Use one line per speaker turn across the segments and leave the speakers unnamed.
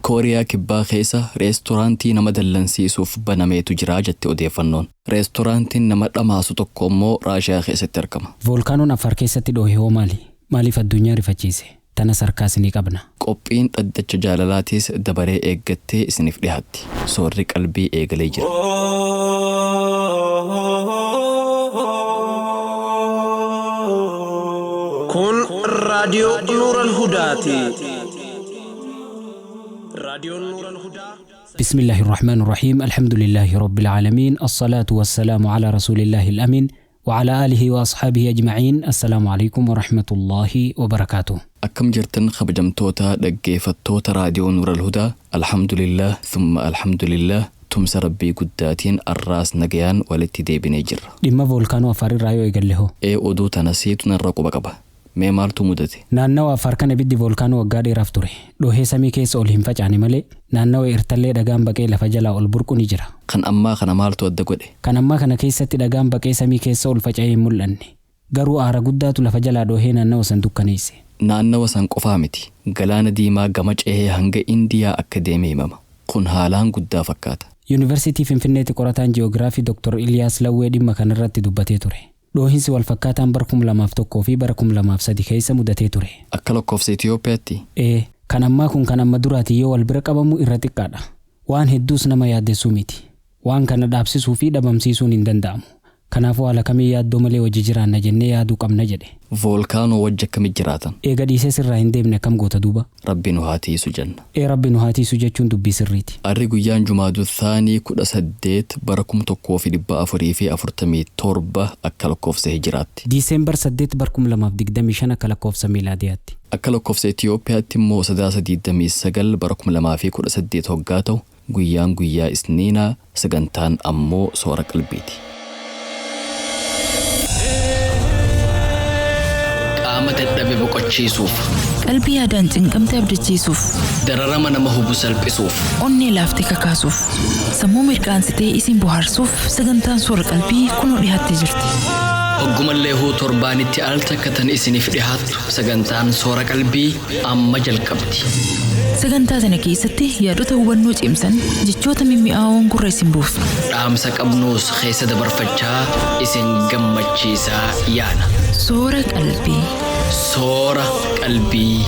Kooriyaa Kibbaa keessa reestoraantii nama dallansiisuuf banameetu jira jette odeeffannoon. Reestoraantiin nama dhamaasu tokko immoo Raashiyaa keessatti argama.
Voolkaanoon Affaar keessatti dhoohe hoo maali? Maaliif addunyaa rifachiise? Tanas harkaas ni qabna.
Qophiin dhaddacha jaalalaatiis dabaree eeggattee isiniif dhiyaatti. Soorri qalbii eegalee jira.
Kun raadiyoo Nuural Hudaati. Raadiyoon Nuural Hudaa.
بسم الله الرحمن الرحيم، الحمد لله رب العالمين، الصلاة والسلام على رسول الله الأمين وعلى آله وأصحابه أجمعين. السلام عليكم ورحمة الله وبركاته.
Akkam jirtan kabajamtoota dhaggeeffattoota raadiyoo Nuural Hudaa? Alhamdulillah, thumma alhamdulillah, tumsa Rabbii guddaatiin arraas nagayaan walitti deebinee jirra.
Dhimma voolkaanoo Affaar irraa yoo eegalle hoo?
Ee, oduu tana siitu narra quba qaba. Mee maaltu mudate?
Naannawa Affaar kana ibiddi voolkaanoo waggaa dheeraaf ture. Dhohee samii keessa ol hin facaane malee naannawa Ertallee dhagaan baqee lafa jalaa ol burqu ni jira.
Kan ammaa kana maaltu adda godhe?
Kan ammaa kana keessatti dhagaan baqee samii keessa ol faca'ee hin mul'anne. Garuu aara guddaatu lafa jalaa dhohee naannawa san dukkaneesse.
Naannawa san qofaa miti. Galaana Diimaa gama cehee hanga Indiyaa akka deeme himama. Kun haalaan guddaa fakkaata.
Yuunivarsiitii Finfinneetti qorataan ji'oogiraafii Dr. Iliyaas Lawwee dhimma kanarratti dubbatee ture. Dhoohinsi wal fakkaataan bara 2001 fi bara 2003 keessa mudatee ture.
Akka lakkoofsa Itiyoophiyaatti?
Ee, kan ammaa kun kan amma duraatiin yoo wal bira qabamu irra xiqqaadha. Waan hedduus nama yaaddessuu miti. Waan kana dhaabsisuu fi dhabamsiisuun hin danda'amu. Kanaafuu haala kamiin yaaddoo malee hojii jiraanna jennee yaaduu qabna jedhe.
Voolkaanoo wajji akkamitti jiraatan?
Eega dhiisee sirraa hin deemne akkam goota duuba?
Rabbi nu haa tiisu jenna.
Ee, Rabbi nu haa tiisu jechuun dubbii sirriiti.
Arri guyyaan Jumaadu Thaanii 18 bara 1447 akka lakkoofsa Hijiraatti.
Diiseembar 8 bara 2025 akka lakkoofsa Miilaadiyaatti.
Akka lakkoofsa Itiyoophiyaatti immoo Sadaasa 29 bara 2018 hoggaa ta'u, guyyaan guyyaa Isniinaa, sagantaan ammoo soora qalbiiti.
Qaama dadhabe boqochiisuuf.
Qalbii yaadaan cinqamte abdachiisuuf.
Dararama nama hubu salphisuuf.
Onnee laaftee kakaasuuf. Sammuu mirqaansitee isin bohaarsuuf sagantaan soora qalbii kunoo dhiyaattee jirti.
Hoggumallee huu torbaanitti al takka tan isiniif dhihaattu sagantaan soora qalbii amma jalqabdi.
Sagantaa sana keessatti yaadota hubannoo cimsan, jechoota mimmi'aawoon gurra isin buufna.
Dhaamsa qabnuus keessa dabarfachaa isin gammachiisaa yaana.
Soora qalbii.
Soora qalbii.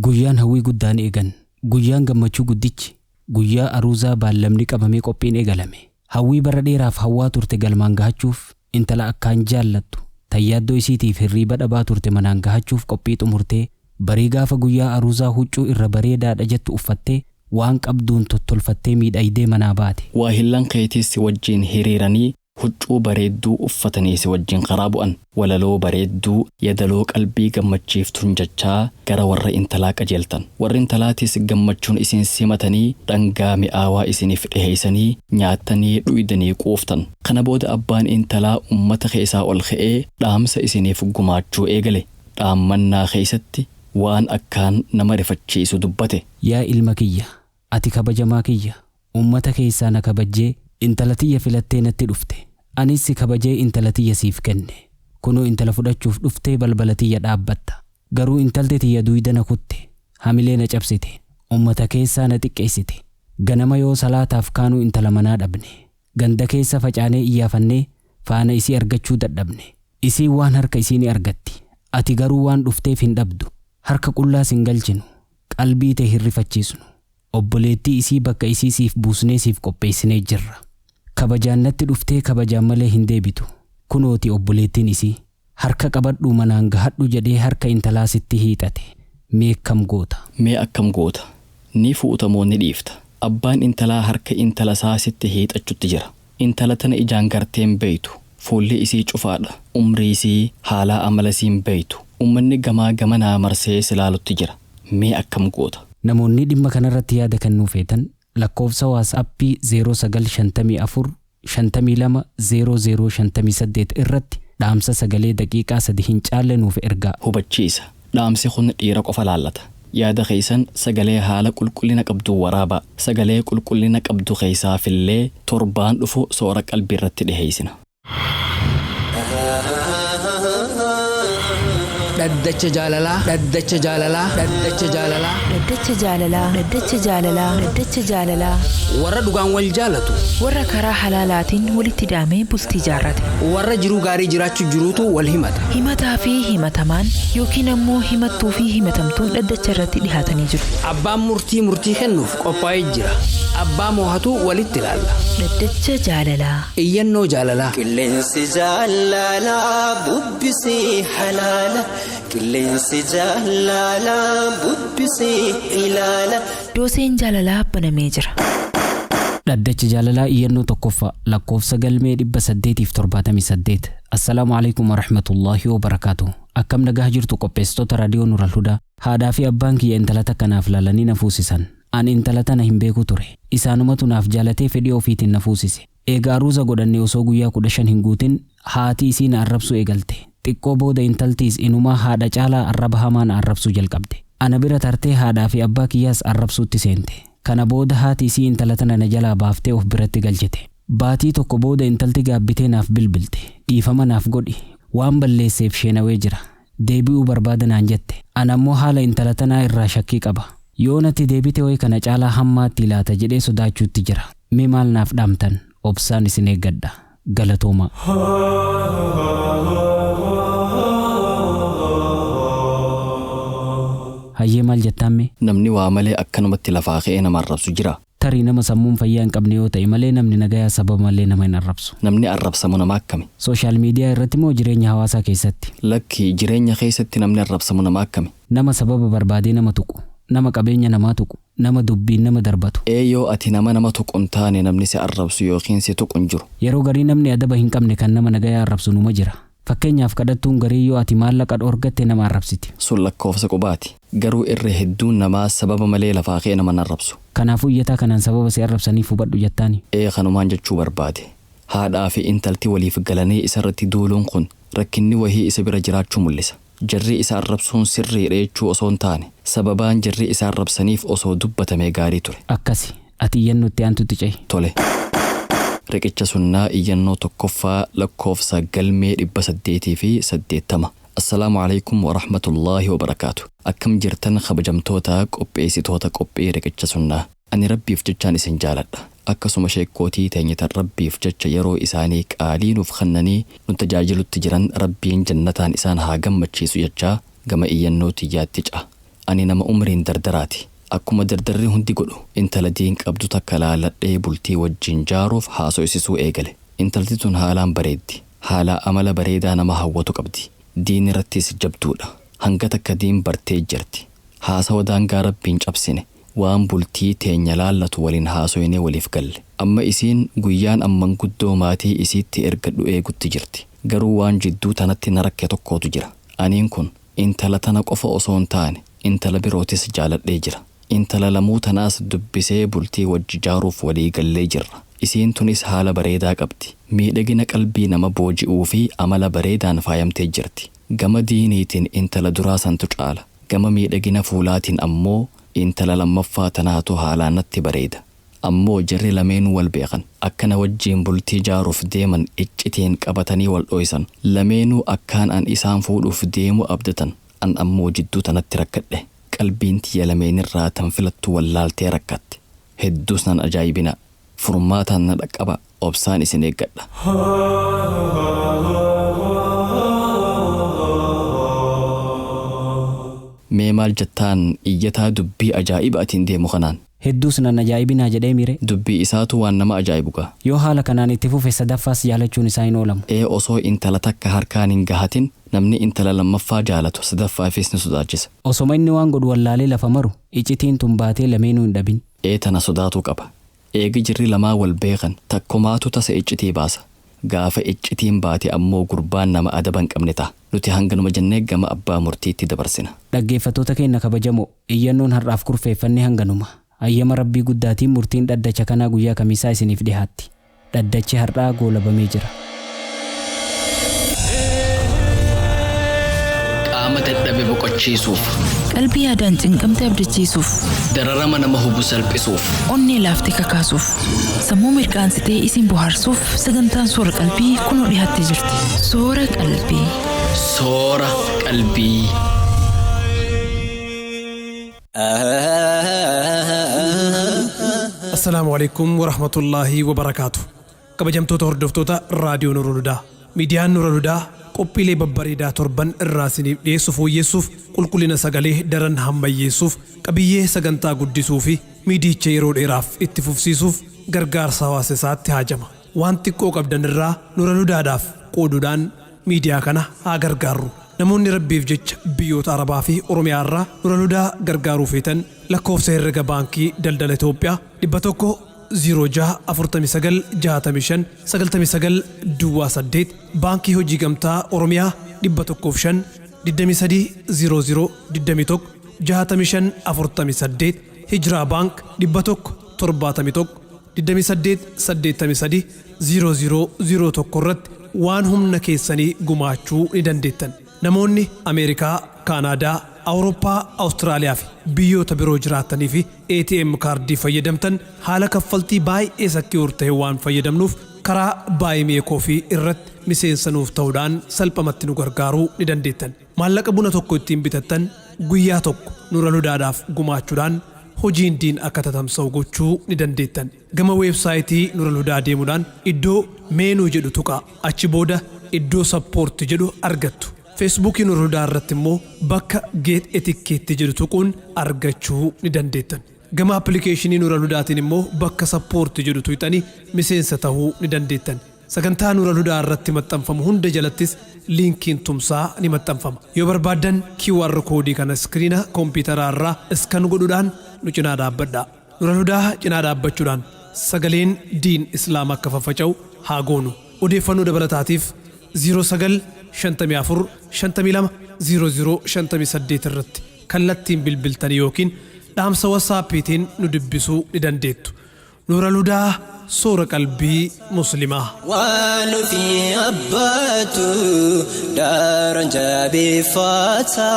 Guyyaan hawwii guddaan eegan, guyyaan gammachuu guddichi, guyyaa aruuzaa baallamni qabamee qophiin eegalame. Hawwii bara dheeraaf hawwaa turte galmaan gahachuuf, intala akkaan jaallattu, tayyaaddoo isiitiif hirriiba dhabaa turte manaan gahachuuf qophii xumurtee, barii gaafa guyyaa aruuzaa huccuu irra bareedaadha jettu uffattee, waan qabduun tottolfattee miidhagdee manaa baate.
Waahillan keetiis si wajjin hiriiranii huccuu bareedduu uffatanii si wajjin karaa bu'an. Walaloo bareedduu yadaloo qalbii gammachiiftuun jechaa gara warra intalaa qajeeltan. Warri intalaatis gammachuun isin simatanii dhangaa mi'aawaa isiniif dhiheessanii nyaattanii dhuydanii quuftan. Kana booda abbaan intalaa ummata keessaa ol ka'ee dhaamsa isiniif gumaachuu eegale. Dhaammannaa keessatti waan akkaan nama rifachiisu dubbate.
Yaa ilma kiyya, ati kabajamaa kiyya, ummata keessaa na kabajjee intala tiyya filattee natti dhufte. Anis si kabajee intala tiyya siif kenne. Kunoo intala fudhachuuf dhuftee balbala tiyya dhaabbatta. Garuu intalti tiyya duyda na kutte, hamilee na cabsite, ummata keessaa na xiqqeessite. Ganama yoo salaataaf kaanuu intala manaa dhabne. Ganda keessa facaanee iyyaafannee faana isii argachuu dadhabne. Isiin waan harka isii ni argatti. Ati garuu waan dhufteef hin dhabdu. Harka qullaas hin galchinu. Qalbii tee hin rifachiisnu. Obboleettii isii bakka isii siif buusnee siif qopheessinee jirra. Kabajaan natti dhuftee kabajaan malee hin deebitu. Kunooti obboleettiin isii. Harka qabadhuu manaan gahadhu jedhee harka intalaa sitti hiixate. Mee akkam goota?
Mee akkam goota? Ni fuuta moo ni dhiifta? Abbaan intalaa harka intala isaa sitti hiixachutti jira. Intala tana ijaan gartee hin beeytu. Fuulli isii cufaadha. Umrii isii, haalaa amala isii hin beeytu. Ummanni gamaa gamanaa marsee si laalutti jira. Mee akkam goota?
Namoonni dhimma kanarratti yaada kennuu feetan lakkoofsa WhatsAppii 0954 52 00 58 irratti dhaamsa sagalee daqiiqaa 3 hin caalle nuuf ergaa.
Hubachiisa. Dhaamsi kun dhiira qofa laallata. Yaada keessan sagalee haala qulqullina qabdu waraabaa. Sagalee qulqullina qabdu keessaafillee torbaan dhufu soora qalbii irratti dhiheessina.
Dhaddacha jaalalaa. Dhaddacha jaalalaa. Dhaddacha jaalalaa.
Dhaddacha jaalalaa. Dhaddacha jaalalaa. Dhaddacha jaalalaa.
Warra dhugaan wal jaalatu.
Warra karaa halaalaatiin walitti hidhamee bultii jaarrate.
Warra jiruu gaarii jiraachuu jiruutu wal himata.
Himataa fi himatamaan yookiin ammoo himattuu fi himatamtuun dhaddacha irratti dhihaatanii jiru.
Abbaan murtii murtii kennuuf qophaa'ee jira. Abbaa moohatu walitti ilaalla.
Dhaddacha jaalalaa.
Iyyannoo jaalalaa.
Qilleensi jaalalaa bubbisee halaala. Qilleensi jaalalaa bubbisee ilaala.
Dooseen jaalalaa banamee jira.
Dhaddacha jaalalaa iyyannoo tokkoffaa lakkoofsa galmee 878. Assalaamu alaikum warahmatullaahi wabarakaatu. Akkam nagaa jirtu qopheessitoota raadiyoo Nural Hudaa. Haadhaa fi abbaan kiyya intala takkanaaf laalanii na fuusisan. Ani intala tana hin beeku ture. Isaanumatu naaf jaalatee fedhii ofiitiin na fuusise. Egaa aruuza godhanne osoo guyyaa 15 hin guutin haati isii na arrabsuu eegalte. Xiqqoo booda intaltiis inumaa haadha caalaa arraba hamaa na arrabsuu jalqabde. Ana bira tartee haadhaa fi abbaa kiyyaas arrabsuutti seente. Kana booda haati isii intala tana na jalaa baaftee of biratti galchite. Baatii tokko booda intalti gaabbitee naaf bilbilte. Dhiifama naaf godhi. Waan balleesseef sheenawee jira. Deebi'uu barbaada naan jette. Ana ammoo haala intala tanaa irraa shakkii qaba. Yoo natti deebite wayi kana caalaa hammaatti laata jedhee sodaachuutti jira. Mee maal naaf dhaamtan? Obsaan isin eeggadha. Galatoomaa. Hayyee maal jettaan mee?
Namni waa malee akkanumatti lafaa ka'ee nama arrabsu jira.
Tarii nama sammuun fayyaa hin qabne yoo ta'e malee namni nagayaa sababa malee nama hin arrabsu.
Namni arrabsamu nama akkami?
Sooshaal miidiyaa irratti moo jireenya hawaasaa keessatti?
Lakki jireenya keessatti namni arrabsamu nama akkami?
Nama sababa barbaadee nama tuqu, nama qabeenya namaa tuqu, nama dubbiin nama darbatu.
Ee yoo ati nama nama tuqu hin taane namni si arrabsu yookiin si tuqu hin jiru.
Yeroo garii namni adaba hin qabne kan nama nagayaa arrabsu numa jira. Fakkeenyaaf kadhattuun garii yoo ati maallaqa dhoorgatte nama arrabsiti.
Sun lakkoofsa qubaati. Garuu irra hedduun namaa sababa malee lafaa ka'ee nama hin arrabsu.
Kanaafuu iyyataa kanaan sababa si arrabsaniif hubadhu jettaani.
Ee kanumaan jechuu barbaade. Haadhaa fi intalti waliif galanii isarratti duuluun kun rakkinni wahii isa bira jiraachuu mul'isa. Jarri isa arrabsuun sirriidha jechuu osoo hin taane sababaan jarri isa arrabsaniif osoo dubbatamee gaarii ture.
Akkasi ati iyyannootti aantutti ce'i.
Tole. Riqicha sunnaa iyyannoo tokkoffaa lakkoofsa galmee 880. Assalaamu alaikum wa rahmatullaahi wa barakaatu. Akkam jirtan kabajamtoota qopheessitoota qophii riqicha sunnaa. Ani rabbiif jechaan isin jaaladha. Akkasuma sheekkootii teenyitan rabbiif jecha yeroo isaanii qaalii nuuf kennanii nu tajaajilutti jiran rabbiin jannataan isaan haa gammachiisu jechaa gama iyyannoo tiyyaatti ca'a. Ani nama umriin dardaraati. Akkuma dardarri hundi godhu intala diin qabdu takka laaladhee bultii wajjin jaaruuf haaso'isisuu eegale. Intalti tun haalaan bareeddi. Haala amala bareedaa nama hawwatu qabdi. Diin irrattis jabduudha. Hanga takka diin bartee jirti. Haasawa daangaa rabbiin cabsine. Waan bultii teenya laallatu waliin haasoyinee waliif galle. Amma isiin guyyaan amman guddoo maatii isiitti ergadhu eegutti jirti. Garuu waan jidduu tanatti na rakke tokkootu jira. Aniin kun intala tana qofa osoo hin taane intala birootis jaaladhee jira. Intala lamuu tanaas dubbisee bultii wajji jaaruuf walii gallee jirra. Isiin tunis haala bareedaa qabdi. Miidhagina qalbii nama booji'uu fi amala bareedaan faayamtee jirti. Gama diiniitiin intala duraa santu caala. Gama miidhagina fuulaatiin ammoo intala lammaffaa tanaatu haalaan natti bareeda. Ammoo jarri lameenuu wal beekan. Akkana wajjiin bultii jaaruuf deeman iccitiin qabatanii wal dho'isan. Lameenuu akkaan an isaan fuudhuuf deemu abdatan. An ammoo jidduu tanatti rakkadhe. Qalbiin tiyya lameenirraa tan filattu wallaaltee rakkatte. Hedduus nan ajaa'ibina. Furmaataan na dhaqqaba. Obsaan isin eeggadha. Mee maal jettaan iyyataa dubbii ajaa'iba atiin deemu kanaan?
Hedduus nan ajaa'ibinaa jedhee mire.
Dubbii isaatu waan nama ajaa'ibu gaa.
Yoo haala kanaan itti fufe sadaffaas jaalachuun isaa hin oolamu.
Ee osoo intala takka harkaan hin gahatin namni intala lammaffaa jaalatu sadaffaafis ni sodaachisa.
Osoma inni waan godhu wallaalee lafa maru iccitiin tun baatee lameenuu hin dhabin.
Ee tana sodaatuu qaba. Eegi jirri lamaa wal beekan takkumaatu tasa iccitii baasa. Gaafa iccitiin baate ammoo gurbaan nama adaba hin qabne ta'a. Nuti hanganuma jennee gama abbaa murtiitti dabarsina.
Dhaggeeffattoota keenya kabajamoo iyyannoon har'aaf kurfeeffannee hanganuma. Hayyama Rabbii guddaatiin murtiin dhaddacha kanaa guyyaa kamiisaa isiniif dhiyaatti. Dhaddachi har'aa goolabamee jira.
Qaama dadhabe boqochiisuuf.
Qalbii yaadaan cinqamte abdachiisuuf.
Dararama nama hubu salphisuuf.
Onnee laaftee kakaasuuf. Sammuu mirqaansitee isin bohaarsuuf sagantaan soora qalbii kunoo dhiyaattee jirti. Soora qalbii.
Soora qalbii.
Assalaamu alaikum warahmatullaahi wabarakaatu. Kabajamtoota hordoftoota Raadiyoo Nuurul Hudaa. Miidiyaan Nuurul Hudaa qophiilee babbareedaa torban irraa isiniif dhiyeessu fooyyessuuf, qulqullina sagalee daran hammayyeessuuf, qabiyyee sagantaa guddisuu fi miidiyicha yeroo dheeraaf itti fufsiisuuf gargaarsa hawaasa isaatti haajama. Waan xiqqoo qabdan irraa Nuurul Hudaadhaaf qooduudhaan miidiyaa kana haa gargaarru. Namoonni Rabbiif jecha biyyoota Arabaa fi Oromiyaa irraa Nuurul Hudaa gargaaruu feetan lakkoofsa herrega baankii Daldala Itoophiyaa 100 06 49 65 99 duwwaa 8, baankii Hojii Gamtaa Oromiyaa 105 23 00 21 65 48, Hijiraa Baank 100 71 28 83 00 01 irratti waan humna keessanii gumaachuu ni dandeettan. Namoonni Ameerikaa, Kaanaadaa, Awurooppaa, Awustiraaliyaa fi biyyoota biroo jiraatanii fi ATM kaardii fayyadamtan haala kaffaltii baay'ee secure ta'e waan fayyadamnuuf karaa Buy Me a Coffee irratti miseensa nuuf ta'uudhaan salphamatti nu gargaaruu ni dandeettan. Maallaqa buna tokko ittiin bitattan guyyaa tokko Nuural Hudaadhaaf gumaachuudhaan hojiin diin akka tatamsa'u gochuu ni dandeettan. Gama weebsaayitii Nuural Hudaa deemuudhaan iddoo menu jedhu tuqaa. Achi booda iddoo support jedhu argattu. Feesbuukii Nuural Hudaa irratti immoo bakka Get a Ticket jedhu tuquun argachuu ni dandeettan. Gama appilikeeshinii Nuural Hudaatiin immoo bakka support jedhu tuqxanii miseensa ta'uu ni dandeettan. Sagantaa Nuural Hudaa irratti maxxanfamu hunda jalattis liinkiin tumsaa ni maxxanfama. Yoo barbaaddan QR koodii kana iskiriina kompiitaraa irraa scan godhuudhaan nu cinaa dhaabbadhaa. Nuural Hudaa cinaa dhaabbachuudhaan sagaleen diin Islaam akka faffaca'u haa goonu. Odeeffannoo dabalataatiif 09 54 52 00 58 irratti kallattiin bilbiltanii yookiin dhaamsa WhatsAppiitiin nu dubbisuu ni dandeettu. Nuural Hudaa, soora qalbii Muslimaa.
Waan ofii abbaatu daaran jabeeffata,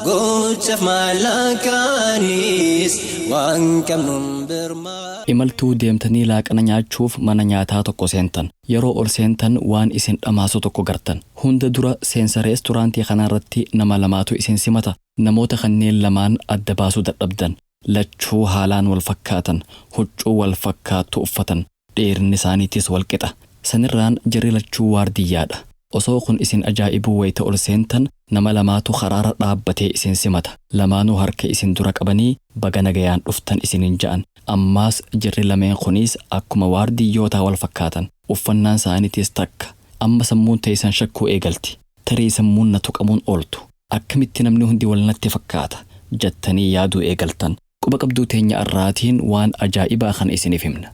gochaaf maallaqaanis waan qabnuun birmaa.
Imaltuu deemtanii laaqana nyaachuuf mana nyaataa tokko seentan. Yeroo ol seentan waan isin dhamaasu tokko gartan. Hunda dura seensa reesturaantii kanarratti nama lamaatu isin simata. Namoota kanneen lamaan adda baasuu dadhabdan. Lachuu haalaan wal fakkaatan, huccuu wal fakkaattu uffatan, dheerinni isaaniitis wal qixa. Sanirraan jarri lachuu waardiyyaadha. Osoo kun isin ajaa'ibuu wayita ol seentan nama lamaatu karaara dhaabbatee isin simata. Lamaanuu harka isin dura qabanii baga nagayaan dhuftan isiniin ja'an. Ammaas jarri lameen kunis akkuma waardiyyootaa wal fakkaatan. Uffannaan isaaniitis takka. Amma sammuun teessan shakkuu eegalti. Tarii sammuun na tuqamuun ooltu. Akkamitti namni hundi wal natti fakkaata jettanii yaaduu eegaltan. Quba qabduu teenya irraatiin waan ajaa'ibaa kana isiniif himna.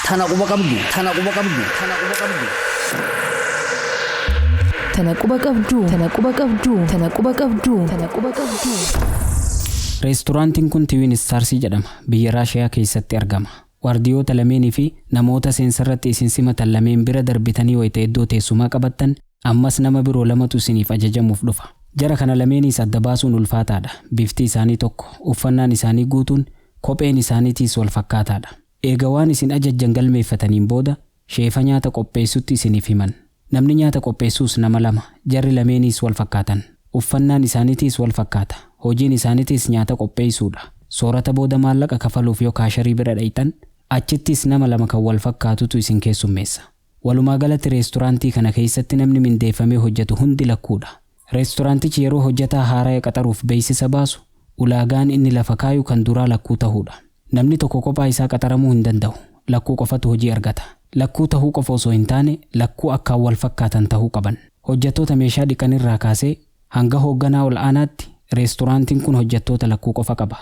Tana quba qabdu. Tana quba qabdu. Tana quba qabdu.
Tana quba qabdu. Tana quba qabdu. Tana quba qabdu. Tana quba qabdu.
Reesturaantiin kun Twin Stars jedhama. Biyya Raashiyaa keessatti argama. Waardiyoota lameenii fi namoota seensarratti isin simatan lameen bira darbitanii wayita iddoo teessumaa qabattan ammas nama biroo lamatu isiniif ajajamuuf dhufa. Jara kana lameeniis adda baasuun ulfaataadha. Bifti isaanii tokko, uffannaan isaanii guutuun, kopheen isaaniitiis wal fakkaataadha. Eega waan isin ajajjan galmeeffataniin booda sheefa nyaata qopheessutti isiniif himan. Namni nyaata qopheessuus nama lama, jarri lameeniis wal fakkaatan. Uffannaan isaaniitiis wal fakkaata. Hojiin isaaniitiis nyaata qopheessuudha. Soorata booda maallaqa kafaluuf yoo kaasharii bira dhayxan achittis nama lama kan wal fakkaatutu isin keessummeessa. Walumaa galatti reesturaantii kana keessatti namni mindeeffamee hojjetu hundi lakkuudha. Reesturaantichi yeroo hojjetaa haaraa qaxaruuf beeksisa baasu ulaagaan inni lafa kaayu kan duraa lakkuu ta'uudha. Namni tokko kophaa isaa qaxaramuu hin danda'u. Lakkuu qofatu hojii argata. Lakkuu tahuu qofa osoo hin taane lakkuu akkaan wal fakkaatan tahuu qaban. Hojjettoota meeshaa dhiqanirraa kaasee hanga hoogganaa ol aanaatti reesturaantiin kun hojjettoota lakkuu qofa qaba.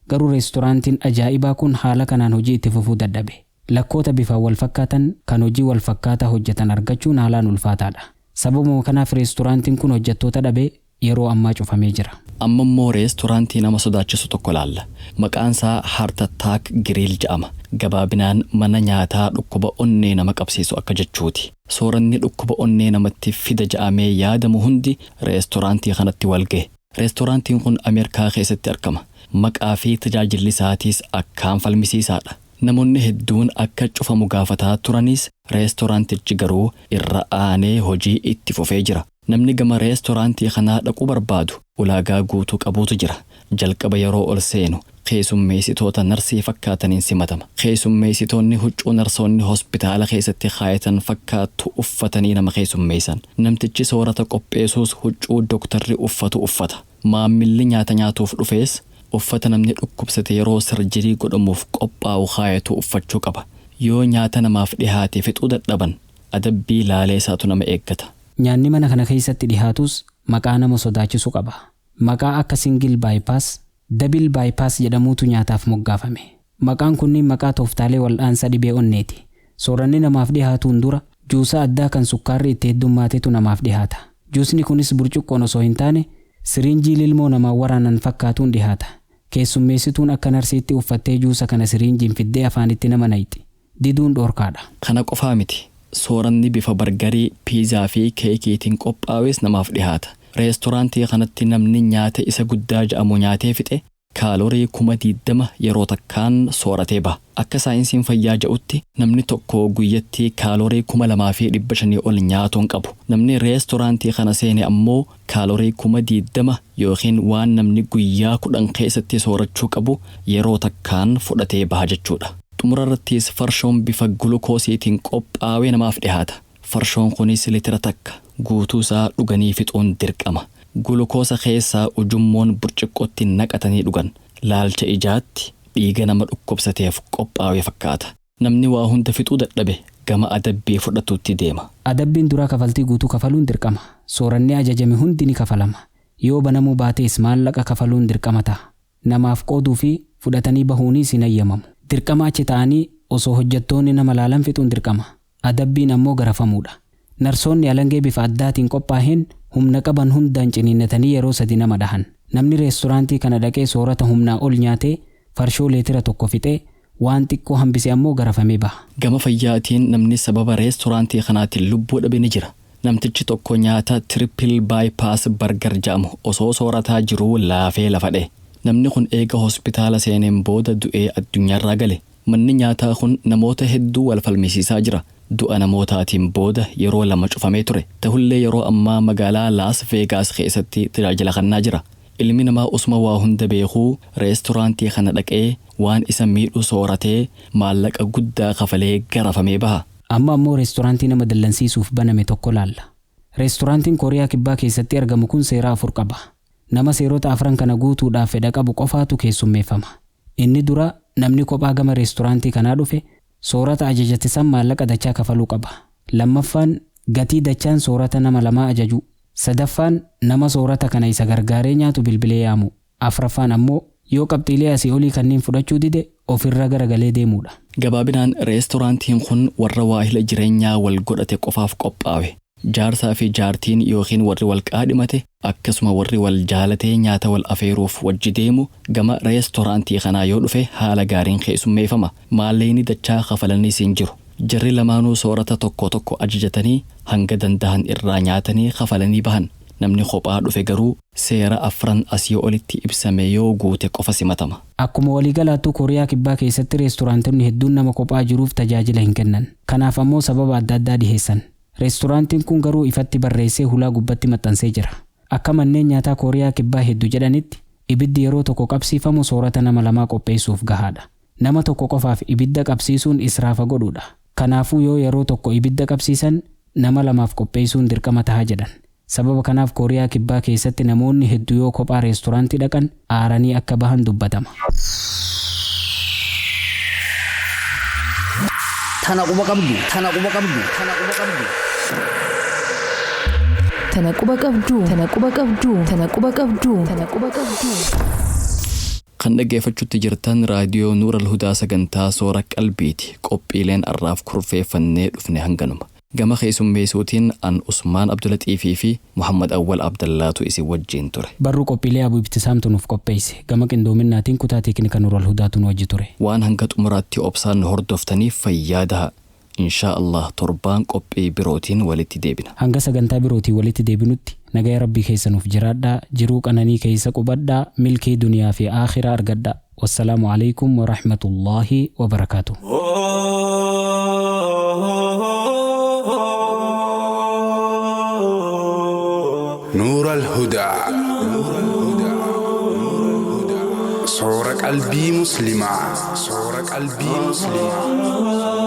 Garuu reesturaantiin ajaa'ibaa kun haala kanaan hojii itti fufuu dadhabe. Lakkoota bifaan wal fakkaatan kan hojii wal fakkaataa hojjetan argachuun haalaan ulfaataadha. Sababuma kanaaf reesturaantiin kun hojjettoota dhabee yeroo ammaa cufamee jira.
Amma immoo reesturaantii nama sodaachisu tokko laalla. Maqaan isaa Heart Attack Grill jedhama. Gabaabinaan mana nyaataa dhukkuba onnee nama qabsiisu akka jechuuti. Sooranni dhukkuba onnee namatti fida ja'amee yaadamu hundi reesturaantii kanatti wal gahe. Reesturaantiin kun Ameerikaa keessatti argama. Maqaa fi tajaajilli isaatiis akkaan falmisiisaadha. Namoonni hedduun akka cufamu gaafataa turanis reestoraantichi garuu irra aanee hojii itti fufee jira. Namni gama reestoraantii kanaa dhaquu barbaadu ulaagaa guutuu qabuutu jira. Jalqaba yeroo ol seenu keessummeessitoota narsii fakkaataniin simatama. Keessummeessitoonni huccuu narsoonni hospitaala keessatti kaayatan fakkaattu uffatanii nama keessummeessan. Namtichi soorata qopheessuus huccuu dooktarri uffatu uffata. Maammilli nyaata nyaatuuf dhufees uffata namni dhukkubsate yeroo sarjirii godhamuuf qophaa'u kaayatu uffachuu qaba. Yoo nyaata namaaf dhihaate fixuu dadhaban adabbii laalee isaatu nama eeggata.
Nyaanni mana kana keessatti dhihaatus maqaa nama sodaachisu qaba. Maqaa akka single bypass, double bypass jedhamuutu nyaataaf moggaafame. Maqaan kunniin maqaa tooftaalee wal'aansa dhibee onneeti. Sooranni namaaf dhihaatuun dura juusa addaa kan sukkaarri itti heddumaatetu namaaf dhihaata. Juusni kunis burcuqqoon osoo hin taane siriinjii lilmoo namaan waraanan fakkaatuun dhihaata. Keessummeessituun akka narsiitti uffattee juusa kana siriinjiin fiddee afaanitti nama naqxi. Diduun dhoorkaadha.
Kana qofaa miti. Sooranni bifa bargarii, piizaa fi keekiitiin qophaa'es namaaf dhihaata. Reestoraantii kanatti namni nyaata isa guddaa jedhamu nyaatee fixe kaalorii 20,000 yeroo takkaan sooratee baha. Akka saayinsiin fayyaa jedhutti namni tokko guyyatti kaalorii 2500 ol nyaatuun qabu. Namni reestoraantii kana seene ammoo kaalorii 20,000 yookiin waan namni guyyaa 10 keessatti soorachuu qabu yeroo takkaan fudhatee baha jechuudha. Xumura irrattis farshoon bifa gulukoosiitiin qophaa'ee namaaf dhihaata. Farshoon kunis litira takka guutuu isaa dhuganii fixuun dirqama. Gulukoosa keessaa ujummoon burcuqqootti naqatanii dhugan. Laalcha ijaatti dhiiga nama dhukkubsateef qophaa'e fakkaata. Namni waa hunda fixuu dadhabe gama adabbii fudhatutti deema.
Adabbiin duraa kafaltii guutuu kafaluun dirqama. Sooranni ajajame hundi ni kafalama. Yoo banamuu baatees maallaqa kafaluun dirqama ta'a. Namaaf qooduu fi fudhatanii bahuunis hin ayyamamu. Dirqama achi ta'anii osoo hojjettoonni nama laalan fixuun dirqama. Adabbiin ammoo garafamuudha. Narsoonni alangee bifa addaatiin qophaa'een humna qaban hundaan ciniinnatanii yeroo sadi nama dhahan. Namni reestoraantii kana dhaqee soorata humnaa ol nyaatee farshoo leetira tokko fixee waan xiqqoo hambise ammoo garafamee baha.
Gama fayyaatiin namni sababa reestoraantii kanaatiin lubbuu dhabe ni jira. Namtichi tokko nyaata triple bypass burger jedhamu osoo soorataa jiruu laafee lafa dha'e. Namni kun eega hospitaala seeneen booda du'ee addunyaarraa gale. Manni nyaataa kun namoota hedduu wal falmisiisaa jira. Du'a namootaatiin booda yeroo lama cufamee ture. Ta'ullee yeroo ammaa magaalaa Laas Veegaas keessatti tajaajila kennaa jira. Ilmi namaa osuma waa hunda beekuu reestoraantii kana dhaqee waan isa miidhu sooratee maallaqa guddaa kafalee garafamee baha.
Amma ammoo reestoraantii nama dallansiisuuf baname tokko laalla. Reestoraantiin Kooriyaa Kibbaa keessatti argamu kun seera afur qaba. Nama seerota afran kana guutuudhaaf fedha qabu qofaatu keessummeeffama. Inni dura namni kophaa gama reestoraantii kanaa dhufe soorata ajajate san maallaqa dachaa kafaluu qaba. Lammaffaan gatii dachaan soorata nama lamaa ajaju. Sadaffaan nama soorata kana isa gargaaree nyaatu bilbilee yaamu. Afraffaan ammoo yoo qabxiilee asii olii kanneen fudhachuu dide ofirra garagalee deemuudha.
Gabaabinaan reestoraantiin kun warra waahila jireenyaa wal godhate qofaaf qophaa'e. Jaarsaa fi jaartiin yookiin warri wal qaadhimate akkasuma warri wal jaalatee nyaata wal afeeruuf wajji deemu gama reestoraantii kanaa yoo dhufe haala gaariin keessummeeffama. Maallaqni dachaa kafalaniis hin jiru. Jarri lamaanuu soorata tokko tokko ajajatanii hanga danda'an irraa nyaatanii kafalanii bahan. Namni kophaa dhufe garuu seera afran asii olitti ibsame yoo guute qofa simatama.
Akkuma waliigalaattuu Kooriyaa Kibbaa keessatti reestoraantonni hedduun nama kophaa jiruuf tajaajila hin kennan. Kanaaf ammoo sababa adda addaa dhiheessan. Reestoraantiin kun garuu ifatti barreessee hulaa gubbatti maxxansee jira. Akka manneen nyaataa Kooriyaa Kibbaa hedduu jedhanitti ibiddi yeroo tokko qabsiifamu soorata nama lamaa qopheessuuf gahaadha. Nama tokko qofaaf ibidda qabsiisuun israafa godhuudha. Kanaafuu yoo yeroo tokko ibidda qabsiisan nama lamaaf qopheessuun dirqama tahaa jedhan. Sababa kanaaf Kooriyaa Kibbaa keessatti namoonni hedduu yoo kophaa reestoraantii dhaqan aaranii akka bahan dubbatama.
Tana quba qabdu. Tana quba qabdu. Tana quba qabdu.
Tana quba qabdu. Tana quba qabdu. Tana quba qabdu. Tana quba qabdu.
Kan dhaggeeffachuutti jirtan raadiyoo Nuur Alhudaa sagantaa soora qalbiiti. Qophiileen arraaf kurfeeffannee dhufne hanganuma. Gama keessummeessuutiin an Usmaan Abdulaxiifii fi Muhammad Awwal Abdallaatu isin wajjin ture.
Barruu qophiilee Abuu Ibtisaamtu nuuf qopheesse. Gama qindoominnaatiin kutaa teeknika Nuur Alhudaatu nu wajji ture.
Waan hanga xumuraatti obsaan nu hordoftaniif fayyaa daha. Inshaa Allah torbaan qophii birootiin walitti deebina.
Hanga sagantaa birootiin walitti deebinutti nagaya rabbii keessa nuuf jiraadhaa, jiruu qananii keessa qubadhaa, milkii duniyaa fi aakhiraa argadhaa. Wassalaamu alaikum warahmatullaahi wabarakaatu.
نور الهدى صور قلبي مسلمة، صور قلبي مسلمة.